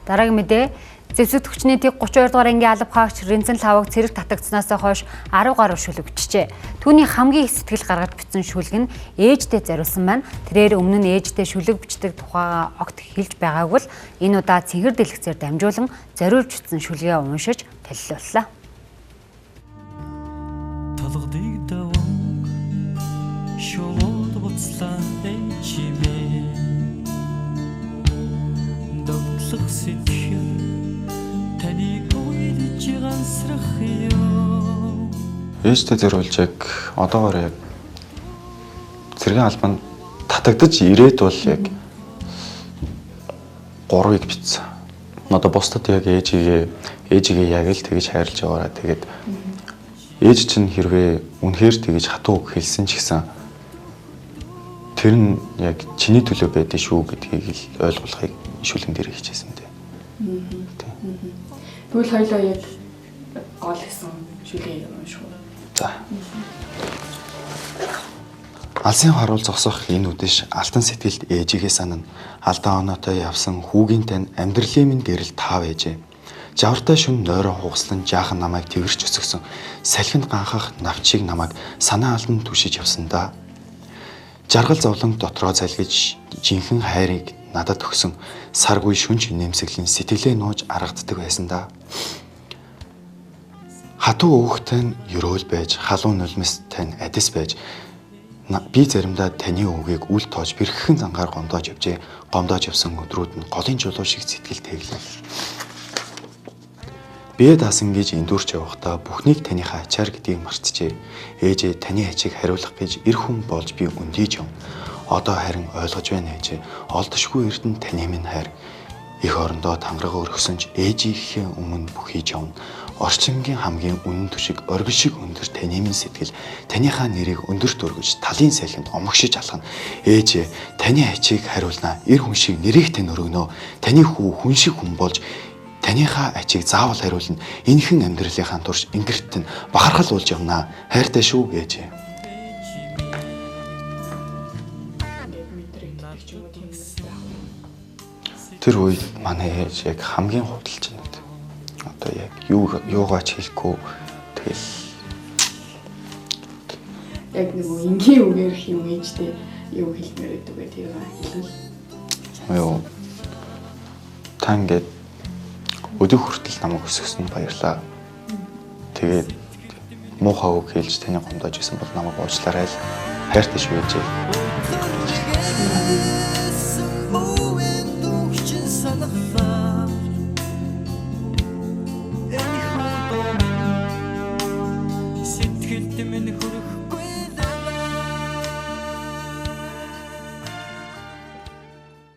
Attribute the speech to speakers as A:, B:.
A: Дараагийн мэдээ. Зэвсэг хүчний тэг 32 дугаар ангийн алба хаагч Ринзэн Лхаваг цэрэг татагдсанаас хойш 10 гаруй шүлэг бичжээ. Түүний хамгийн их сэтгэл гаргаж бичсэн шүлэг нь ээждээ зориулсан байна. Тэрээр өмнө нь ээждээ шүлэг бичдэг тухайгаа огт хэлж байгаагүй л энэ удаа цэнхэр дэлгэцээр дамжуулан зориулж бичсэн шүлгээ уншиж талилууллаа.
B: Толгодыг даван шувууд буцлаа чимээ. Довтлох сэтгэл таныг уйлж гансрах юм.
C: Ээжтэй зориулж яг одоогоор яг цэргийн албанд татагдаж ирээд бол яг 3-ыг бичсэн. Одоо бусдад яг ээжигээ яг л тэгж хайрлаж яваараа. Тэгээд ээж чинь хэрвээ үнэхээр тэгж хатуу үг хэлсэн ч гэсэн тэр нь яг чиний төлөө байдсан шүү гэдгийг л ойлгуулахыг шүлгэн дээр хичээсэн дээ.
D: Тэгвэл хоёлоо яг гол гэсэн шүлгээ унших уу?
C: За. Алсын харуул зогсох энэ үдэш алтан сэтгэлд ээжигээ санана. Алдаа оноотой явсан хүүгийн тань амьдралын минь гэрэл таав ээжээ. Жавартай шүн нойрон хугаслан жаахан намайг тэрч өсгсөн. Салхинд ганхах навчийг намайг санаа алдан түшиж явсан да. Жаргал зовлон дотроо залгиж жинхэнэ хайрыг надад өгсөн. Саргүй шүнж нэмсэглэн сэтгэлээ нууж аргаддаг байсан да. Хатуу өөхтэй нь ерөөл байж, халуун нулимс тань адис байж би заримдаа таны үгийг үл тоож бэрхэхэн зангаар гомдоож явжээ. Гомдоож явсан өдрүүд нь голын чулуу шиг сэтгэл тэглээ. Бие даасан гэж эндүрч явахдаа бүхнийг таныхаа ачаар гэдгийг мартжээ. Ээжээ таны ачийг хариулах гэж эр хүн болж би өндийж юм. Одоо харин ойлгож байна ээжээ. Олдошгүй эрдэнэ таны минь хайр. Их орондоо тангараг өргөсөн ч ээжийнхээ өмнө бүхийж явна. Орчингийн хамгийн үнэн түшиг оргил шиг өндөр таны минь сэтгэл таныхаа нэрийг өндөрт өргөж талын салхинд омогшиж алхана. Ээжээ таны ачийг хариулнаа. Эр хүн шиг нэрийг тань өргөнөө. Таны хүү хүн шиг хүн болж таныхаа ачийг заавал хариулна. Энэхэн амьдралынхаа турш ингэрт нь бахархал болж явнаа. Хайртай шүү ээжээ.
D: Ингээд мэдрэгддэг ч юм уу тийм юм байх уу?
C: Тэр үед манай ээж яг хамгийн худалч юм. Одоо яг юугаа ч хэлэхгүй тэгэл
D: Яг нөгөө энгийн үгээр юм ээжтэй юу хэлмээр байдаг вэ тэр хэлвэл.
C: Юу та ингээд өдөө хүртэл намайг өсгсөн баярлаа. Тэгээд муухай үг хэлж таны гомдоож исэн бол намайг уучлаарай л. Хайртай шүү ээжээ.
B: Сэтгэлд минь